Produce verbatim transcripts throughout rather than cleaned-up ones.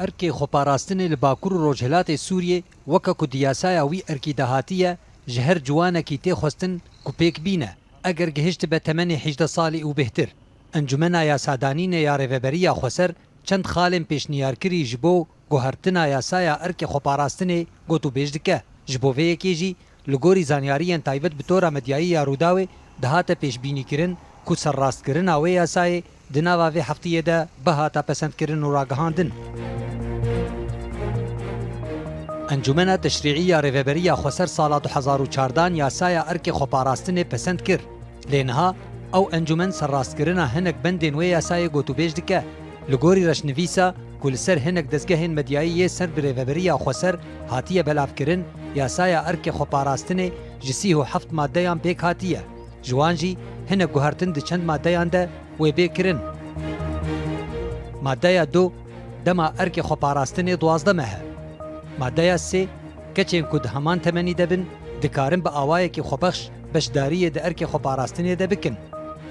Erkê xweparastinê li Bakur û Rojhilatê Sûriyê weke ku di yasaya wî erkî de hatiye, ji her ciwanekî tê xwestin ku pêk bîne, eger gihiştibe temenê hejdeh salî û bêhtir. Encûmena Yasadanînê ya Rêveberiya Xweser çend xalên pêşniyarkirî ji bo guhertina yasaya erkê xweparastinê gotûbêj dike. Ji bo vê yekê jî, li gorî zanyariyên taybet bi tora medyayî ya Rûdawê, dihate pêşbînîkirin ku serrastkirina wê yasayê di nava vê heftiyê de bihata pesendkirin û ragihandin. Encûmena Teşrîî ya Rêveberiya Xweser sala du hezar û çardan yasaya erkê xweparastinê pesend kir. Lê niha ew encûmen serrastkirina hinek bendên wê yasayê gotûbêj dike. Li gorî reşnivîsa ku li ser hinek dezgehên medyayî yê ser bi Rêveberiya Xweser hatiye belavkirin, yasaya erkê xweparastinê ji sî û heft maddeyan pêk hatiye. Ji wan jî hinek guhertin di çend maddeyan de wê bê kirin. Maddeya du, dema erkê xweparastinê duwazdeh meh e. Maddeya sê, keçên ku di heman temenî de bin, dikarin bi awayekî xwebexş beşdariyê di erkê xweparastinê de bikin.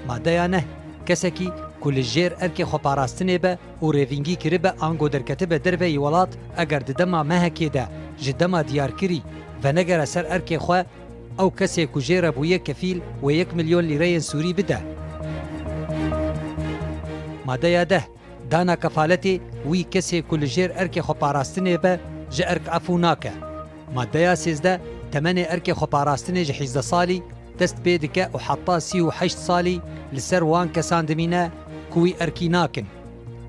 Maddeya neh, kesekî ku li jêr erkê xweparastinê be û rêvîngî kiribe ango derketibe derveyî welat, eger di dema mehekê de ji dema diyarkirî venegere ser erkê xwe, ew kesê ku jê re bûye kefîl wê yek milyon lîreyên Sûrî bide. Madeya deh, dana kefaletê wî kesê ku li jêr erkê xweparastinê be ji erk efû nake. Madeya sêzdeh, temenê erkê xweparastinê ji hîzdeh salî dest pê dike û heta sî û heşt salî li ser wan kesan dimîne ku wî erkî nakin.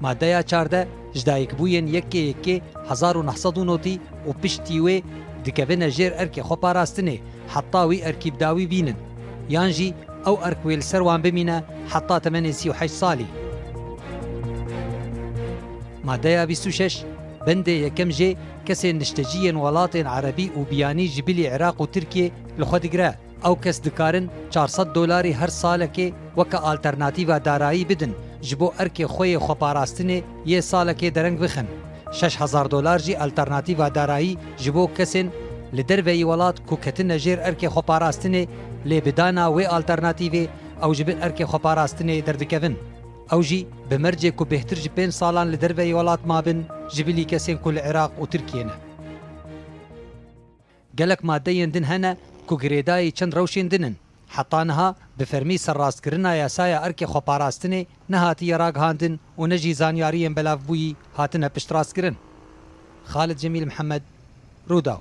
Madeya çardeh, ji dayikbûyên yekê yekê hezar û neh sed û notî û piştî wê dikevine jêr erkê xweparastinê heta wî erkî bi dawî bînin, yan jî ew erk wê li ser wan bimîne heta temenê sî û heşt salî. Madeya bîst û şeş, bendê yekem jê kesên niştecî yên welatên erebî û biyanî ji bilî Iraq û Tirkiyê li xwe digire. Ew kes dikarin çar sed dolarî her salekê weke alternatîva darayî bidin, ji bo erkê xwe yê xweparastinê yê salekê dereng bixin. Şeş hezar dolar jî alternatîva darayî ji bo kesên li derveyî welat ku ketine jêr erkê xweparastinê, lê bi dana wê alternatîvê ew ji bin erkê xweparastinê derdikevin. Ew jî bi mercê ku bêhtir ji pênc salan li derveyî welat mabin, ji bilî kesên ku li Iraq û Tirkiyê ne. Gelek madeyên din hene ku girêdayî çend rewşên din in. Heta niha bi fermî serrastkirina yasaya erkê xweparastinê nehatiye ragihandin û ne jî zanyariyên belavbûyî hatine piştrastkirin. Xalid Cemîl Mihemed, Rûdaw.